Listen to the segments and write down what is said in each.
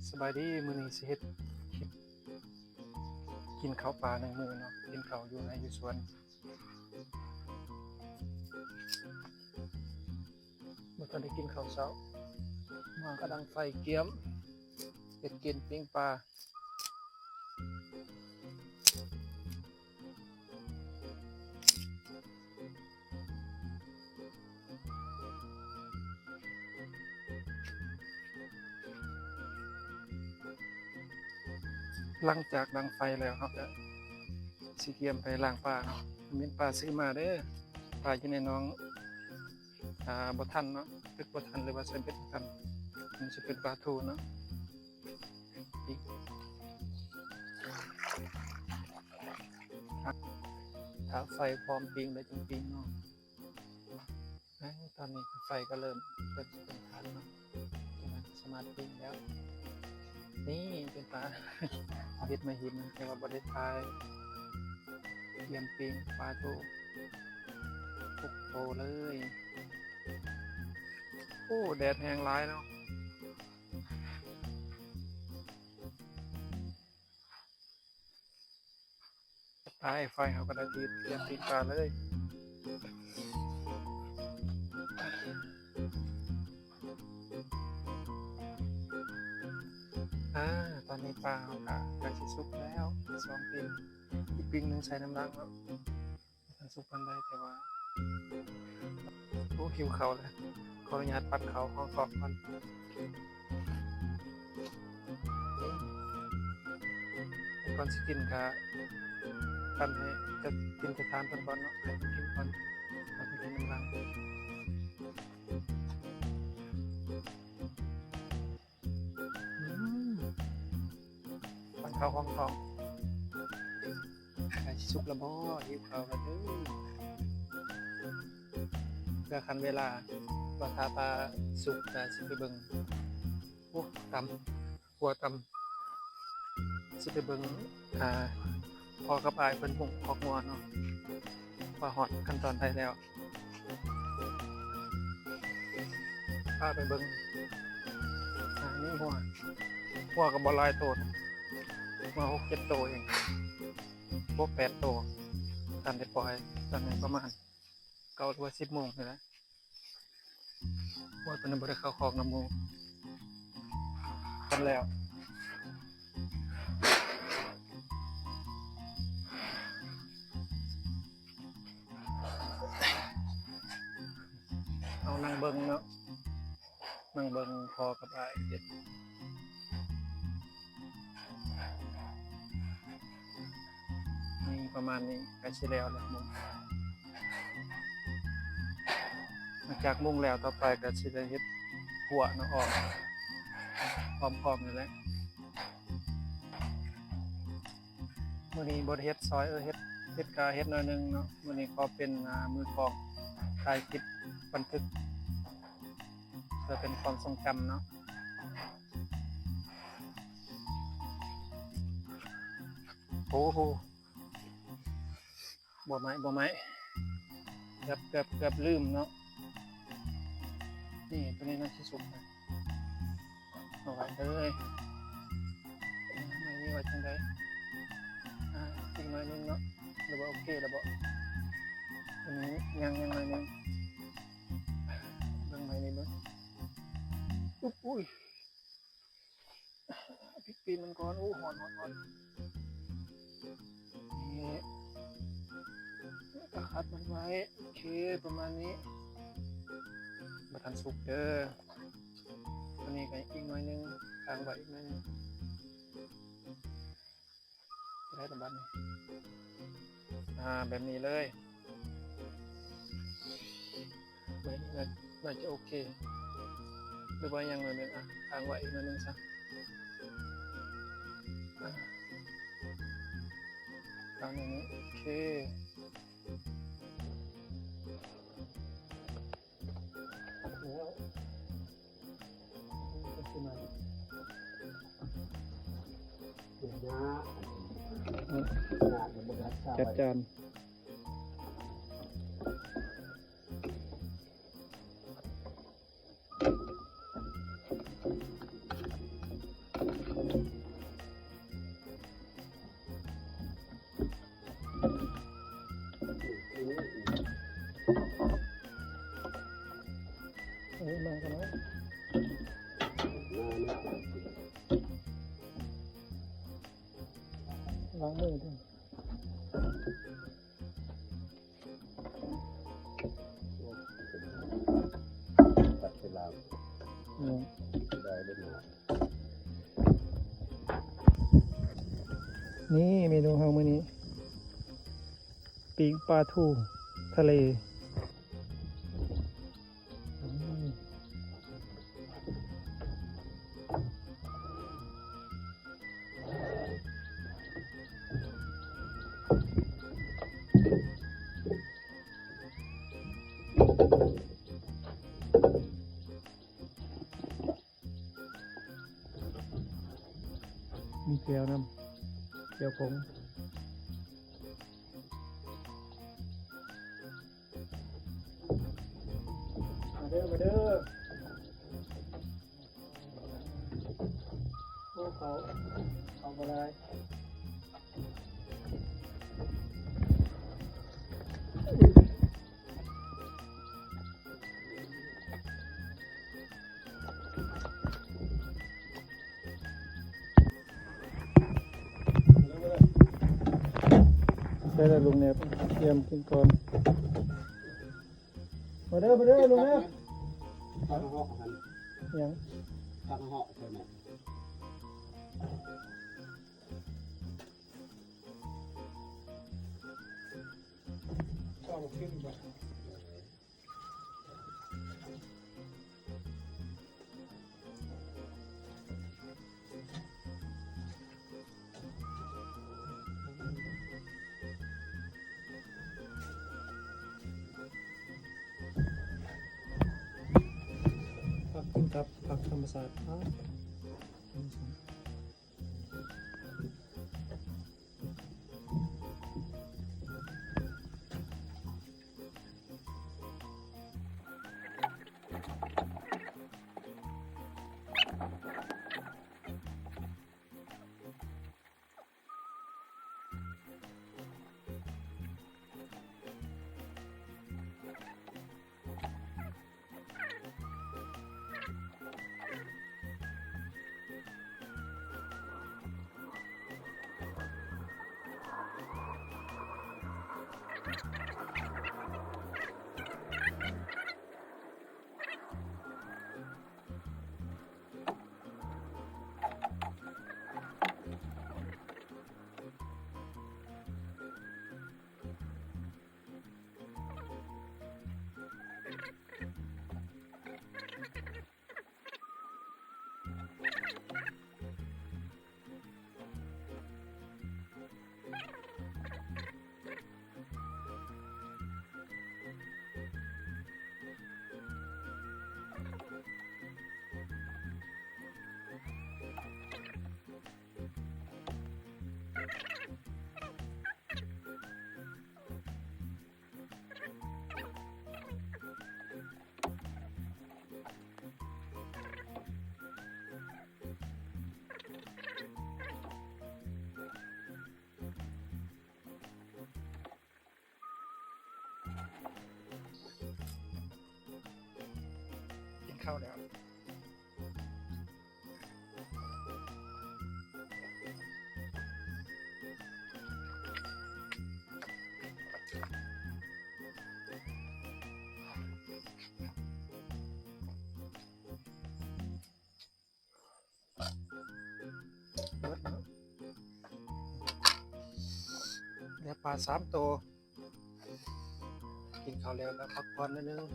ສະບາຍດີ ມື້ນີ້ຊິເຮັດຄລິບກິນເຂົ້າປ່າໜຶ່ງມື້ເນາະ ກິນເຂົ້າຢູ່ໄຮ່ຢູ່ສວນ ບໍ່ທັນໄດ້ກິນເຂົ້າເຊົ້າ ມາກະດັງໄຟກຽມ ເຮັດກິນ ປີ້ງປາ. ຫຼັງຈາກດັງໄຟແລ້ວ ເຮົາກະຊິກຽມໄປລ້າງປາເນາະ ມີປາຊື້ມາເດີ ປາຢູ່ໃນໜອງ ອ່າ ບໍ່ທັນເນາະ ຕຶກບໍ່ທັນ ຫຼືວ່າໃສ່ເບັດບໍ່ທັນ ມັນຊິເປັນປາທູເນາະ. ຖ້າໄຟພ້ອມປີ້ງແລ້ວຈຶ່ງປີ້ງເນາະ. ເອີ ຕອນນີ້ໄຟກະເລີ່ມ ເລີ່ມຊິເປັນທານເນາະ ສາມາດປີ້ງແລ້ວ. ນີ້ເປັນປາ ເຮັດມາເຫັນ ແຕ່ວ່າບໍ່ໄດ້ຖ່າຍ ກຽມປີ້ງປາໂຕ ທຸກໂຕເລີຍ. ໂອ້ ແດດແຮງຫຼາຍເນາະ. ໄປ ໄຟເຮົາກະໄດ້ຕິດ ກຽມປີ້ງປາເລີຍ. ອາ ຕອນນີ້ປາເຮົາກະໃກ້ຊິສຸກແລ້ວ ສອງປີ້ງ ອີກປີ້ງໜຶ່ງໃສ່ນຳຫຼັງເນາະ. ບໍ່ທັນສຸກປານໃດ ແຕ່ວ່າ ໂອ້ ຫິວເຂົ້າແລ້ວ ຂໍອະນຸຍາດປັ້ນເຂົ້າຫ້ອງກອງກ່ອນ. ກ່ອນຊິກິນກະປັ້ນໃຫ້ ຈະກິນຈະທານເພິ່ນກ່ອນເນາະ ໃຫ້ເພິ່ນກິນກ່ອນ ເຮົາຈະກິນນຳຫຼັງ. ອືມ ປັ້ນເຂົ້າຫ້ອງກອງ ໃກ້ຊິສຸກແລ້ວບໍ? ຫິວເຂົ້າແລ້ວເດີ. ເພື່ອຄັນເວລາວ່າຖ້າປາສຸກກະຊິໄປເບິ່ງ ໂອ້ ຕຳ ຂົ້ວຕຳ ຊິໄປເບິ່ງ ອ່າ ພໍ່ກັບອ້າຍເພິ່ນຫຸ້ງຄອກງົວເນາະ ວ່າຮອດຂັ້ນຕອນໃດແລ້ວ. ພາໄປເບິ່ງ ອ່າ ນີ້ງົວ ງົວກະບໍ່ຫຼາຍໂຕ ງົວຫົກເຈັດໂຕເອງ ຫົກແປດໂຕ ທັນໄດ້ປ່ອຍ. ຕອນນີ້ປະມານເກົ້າຫຼືວ່າສິບໂມງນີ້ແຫຼະ. ໂອ້ຍ ເພິ່ນບໍ່ໄດ້ເຂົ້າຄອກນຳໝູ່ ຄັນແລ້ວ ເຮົານັ່ງເບິ່ງເນາະ ນັ່ງເບິ່ງພໍ່ກັບອ້າຍເຮັດ. ນີ້ປະມານນີ້ ໃກ້ຊິແລ້ວແລ້ວ ຫຼັງຈາກມຸງແລ້ວ ຕໍ່ໄປກະຊິໄດ້ເຮັດຂົ້ວເນາະ ອ້ອມ ອ້ອມຄອກນີ້ແຫຼະ. ມື້ນີ້ບໍ່ໄດ້ເຮັດຊອຍ ເອີ ເຮັດ ເຮັດກະເຮັດໜ້ອຍໜຶ່ງເນາະ. ມື້ນີ້ຂໍເປັນ ອ່າ ມືກ້ອງ ຖ່າຍຄລິບບັນທຶກ ເພື່ອເປັນຄວາມຊົງຈຳເນາະ. ໂອ້ໂຫ ບໍ່ໄໝ້ ບໍ່ໄໝ້ ເກືອບ ເກືອບ ເກືອບລືມເນາະ. ນີ້ ໂຕນີ້ໜ້າຊິສຸກແລ້ວ ເອົາໄວ້ເລີຍ. ໄມ້ນີ້ວ່າຈັ່ງໃດ? ອ່າ ອີກໜ້ອຍໜຶ່ງເນາະ ຫຼືວ່າໂອເຄແລ້ວບໍ? ອັນນີ້ຍັງ ຍັງໜ້ອຍໜຶ່ງ ເບິ່ງໄມ້ນີ້ເບິ່ງ. ອຸບ ອຸ້ຍ ປິດປີນມັນກ່ອນ. ໂອ້ ຮ້ອນ ຮ້ອນ ຮ້ອນ. ນີ້ ກະຂັດມັນໄວ້. ໂອເຄ ປະມານນີ້. ບໍ່ທັນສຸກເດີ. ໂຕນີ້ກະອີກໜ້ອຍໜຶ່ງ ຄ້າງໄວ້ອີກໜ້ອຍໜຶ່ງ. ໄດ້ລະບັດນີ້ ອ່າ ແບບນີ້ເລີຍ. ໄວ້ນີ້ໜ້າ ໜ້າຈະໂອເຄ ຫຼືວ່າຍັງໜ້ອຍໜຶ່ງ? ອ່ະ ຄ້າງໄວ້ອີກໜ້ອຍໜຶ່ງຊະ. ອ່ະ ຄ້າງໜ້ອຍໜຶ່ງ. ໂອເຄ ແລ້ວ ຈັດຈານ. ວາງມືເດີ້ ຕັດເວລາ ເນາະ ໄດ້ເດ້. ນີ້ເມນູເຮົາມື້ນີ້ ປີ້ງປາທູທະເລ. ມີແຈ່ວນຳ ແຈ່ວຂົງ. ມາເດີ້ ມາເດີ້. ໂອ້ ເຂົ້າ ເຂົ້າບໍ່ຫຼາຍ. ໃສ່ລະລຸງແນບ ກຽມກິນກ່ອນ. ມາເດີ້ ມາເດີ້ລຸງແນບ. ຜັກຫອກຫັ້ນ ຫຍັງ? ຜັກຫອກເທົ່ານັ້ນ. ເອົາຂຶ້ນບໍ່? ຜັກກິນກັບຜັກທຳມະຊາດ. ກິນເຂົ້າແລ້ວ. ເຫຼືອປາສາມໂຕ. ກິນເຂົ້າແລ້ວກໍພັກຜ່ອນໜ້ອຍໜຶ່ງ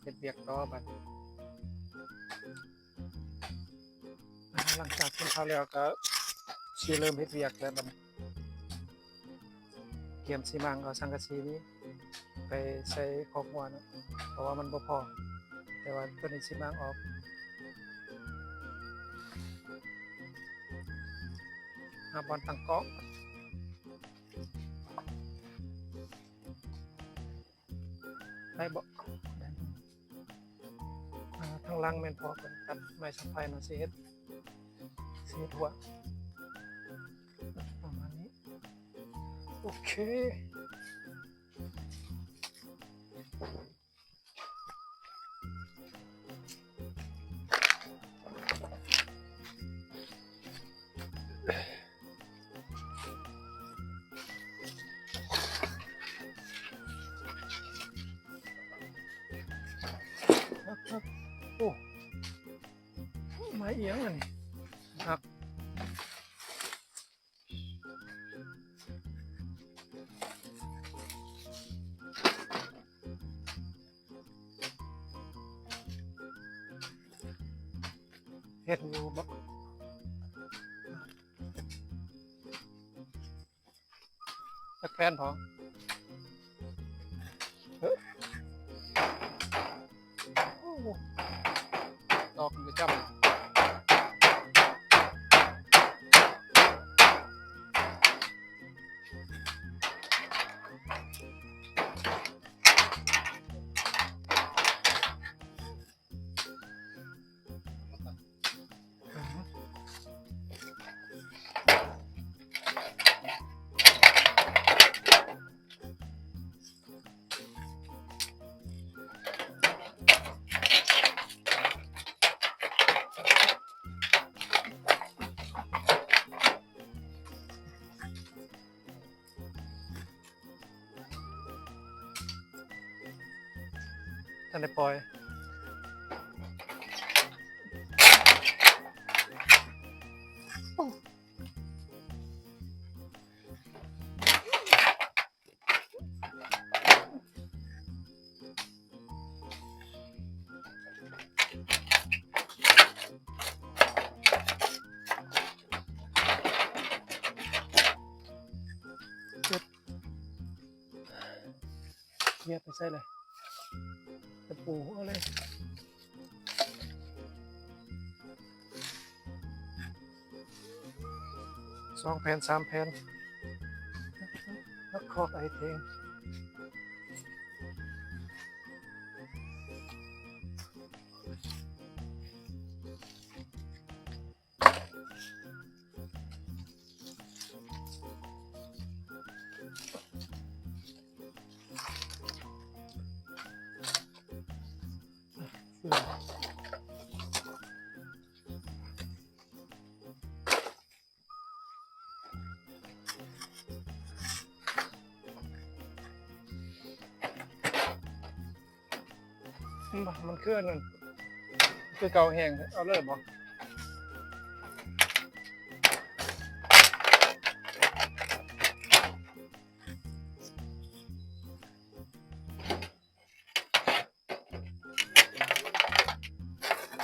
ເຮັດວຽກຕໍ່ບັດ. ຫຼັງຈາກກິນເຂົ້າແລ້ວກໍຊິເລີ່ມເຮັດວຽກແລ້ວບັດນີ້. ກຽມຊິມ້າງເອົາສັງກະສີນີ້ໄປໃສ່ຄອກງົວເນາະ ເພາະວ່າມັນບໍ່ພໍ, ແຕ່ວ່າໂຕນີ້ຊິມ້າງອອກ ຫາບ່ອນຕັ້ງກ້ອງ. ໄດ້ບໍ່? ໄດ້. ອ່າ ທາງຫຼັງແມ່ນພໍ່ເພິ່ນຕັດໄມ້ສຳໄພເນາະ ຊິເຮັດ ຊິເຮັດຮົ້ວປະມານນີ້. ໂອເຄ. ເ ໄມ້ອີ່ຫຍັງອັນນີ້? ຫັກ. ເຮັດຢູ່ບໍ່? ຈັກແຜ່ນພໍ? ເອີ ໂອ້ ດອກມັນກະຈ້ຳ. ທັນໄດ້ປ່ອຍ. ເກັບ ເຫຍບໄປໃສ່ເລີຍ ຕະປູເອົາເລີຍ. ສອງແຜ່ນ ສາມແຜ່ນ ຮັກຄອກໄອເທງ. ມັນຄືອັນນັ້ນ ຄືເກົ່າແຮງ ເອົາເລີຍບໍ່?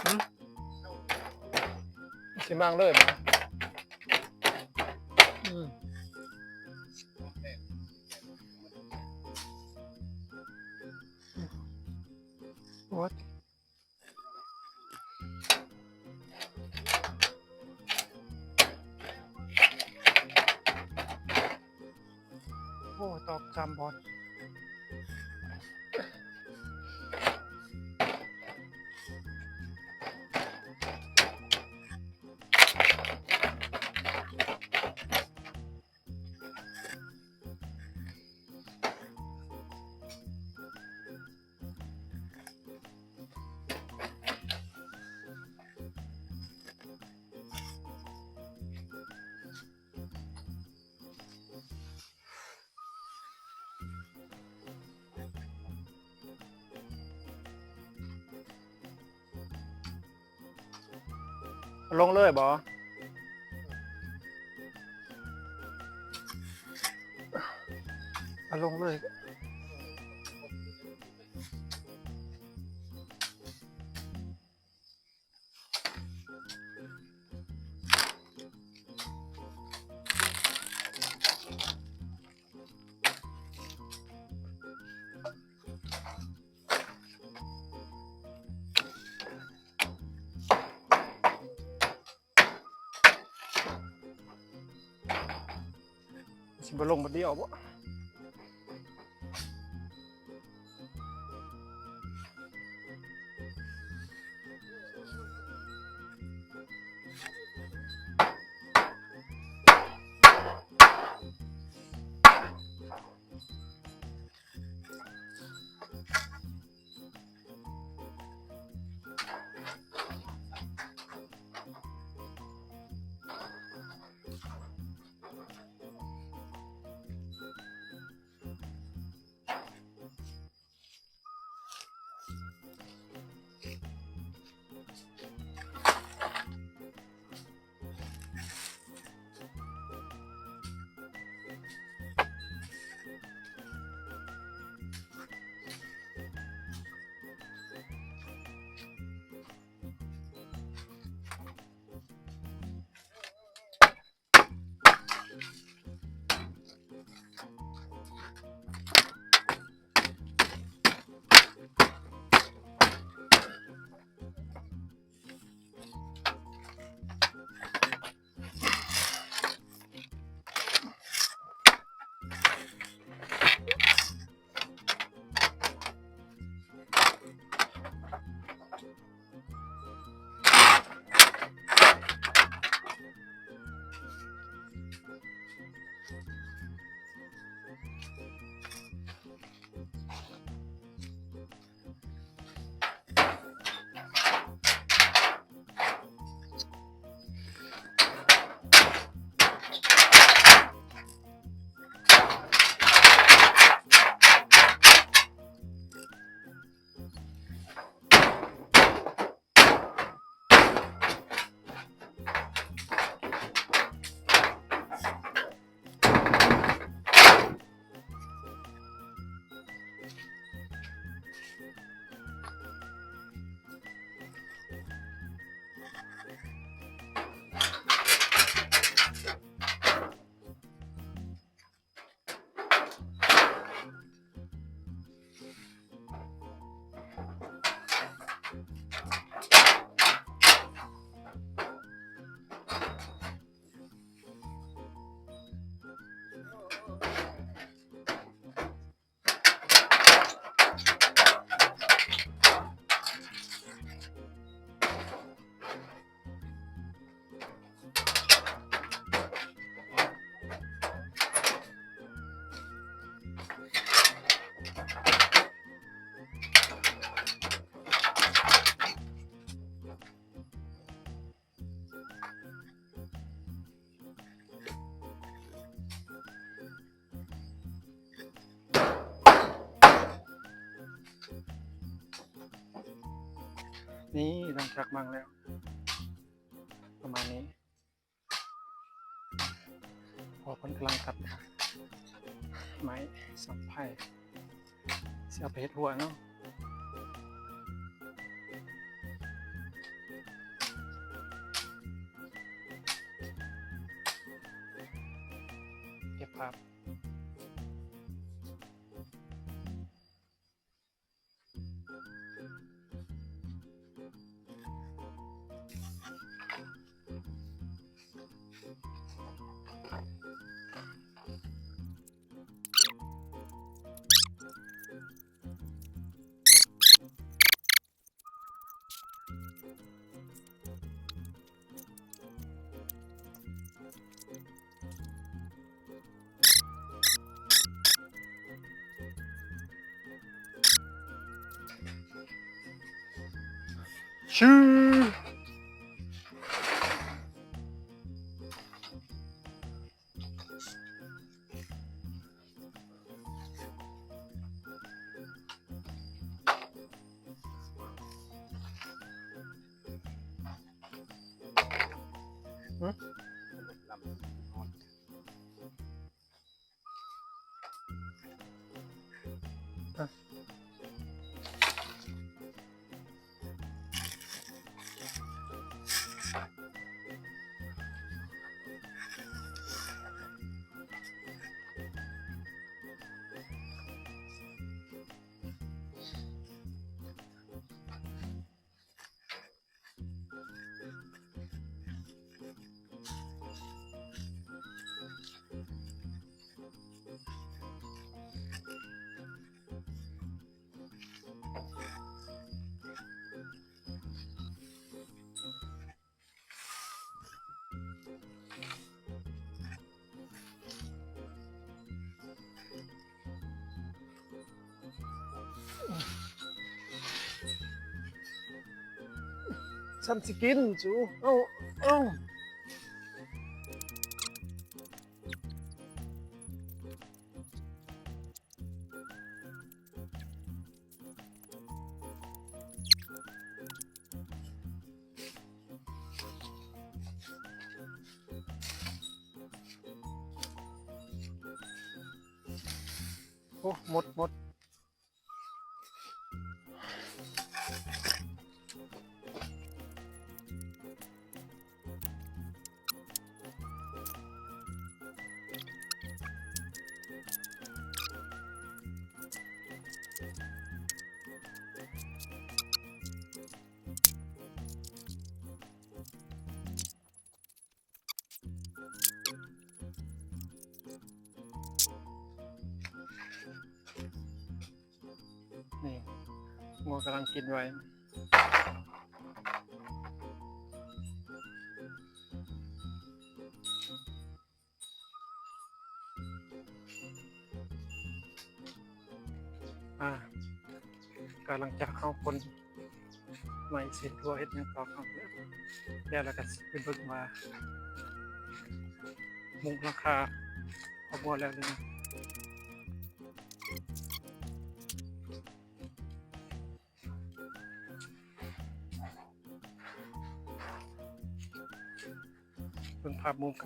ຫຶ? ຊິມ້າງເລີຍບໍ່? ອືມ ໂອ້ຍ. ໂອ້ ຕອກສາມບ່ອນ. ລົງເລີຍບໍ່? ເອົາລົງເລີຍ. ຊິບໍ່ລົງບັດດຽວບໍ່? ເ ນີ້ຫຼັງຈາກໝັ່ງແລ້ວ ປະມານນີ້ ພໍ່ເພິ່ນກຳລັງຕັດໄມ້ສັງໄຜ່ ຊິເອົາໄປເຮັດຮົ້ວເນາະ ເກັບພາບ. ຊັ້ນຊິກິນຊູ ເອົາ ເອົາ. ໂອ້ ໝົດ ໝົດ. ນີ້ ງົວກຳລັງກິນໄວ້ ອາ ກະຫຼັງຈາກເຮົາຂົນໄມ້ເສັດທົ່ວເຮັດຫຍັງຕໍ່ເຮົາແລ້ວ ແລ້ວລະກະຊິໄປເບິ່ງວ່າມຸງຫຼັງຄາຄອບຄົວແລ້ວຫຼືຍັງ. ເບິ່ງພາບມຸມໄກ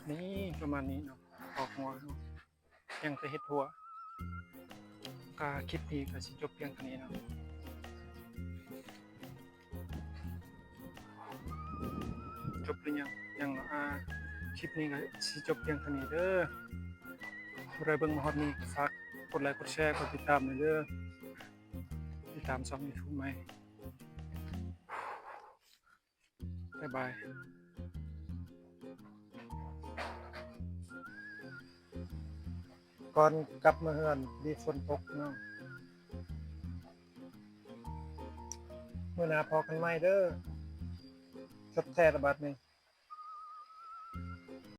ນີ້ ປະມານນີ້ເນາະ ຄອບຄົວເຮົາ ຍັງແຕ່ເຮັດຮົ້ວ ກະຄລິບນີ້ກະຊິຈົບພຽງເທົ່ານີ້ເນາະ. ຈົບຫຼືຍັງ? ຍັງເນາະ ອາ ຄລິບນີ້ກະຊິຈົບພຽງເທົ່ານີ້ເດີ. ຜູ້ໃດເບິ່ງມາຮອດນີ້ ຝາກກົດໄລ ກົດແຊ ກົດຕິດຕາມແດ່ເດີ. ຕິດຕາມຊ່ອງຢູທູບໃໝ່. ບາຍບາຍ. ກ່ອນກັບມາເຮືອນ ດີຝົນຕົກເນາະ. ມື້ໜ້າພໍ້ກັນໃໝ່ເດີ. ຈົບແທ້ລະບາດນີ້.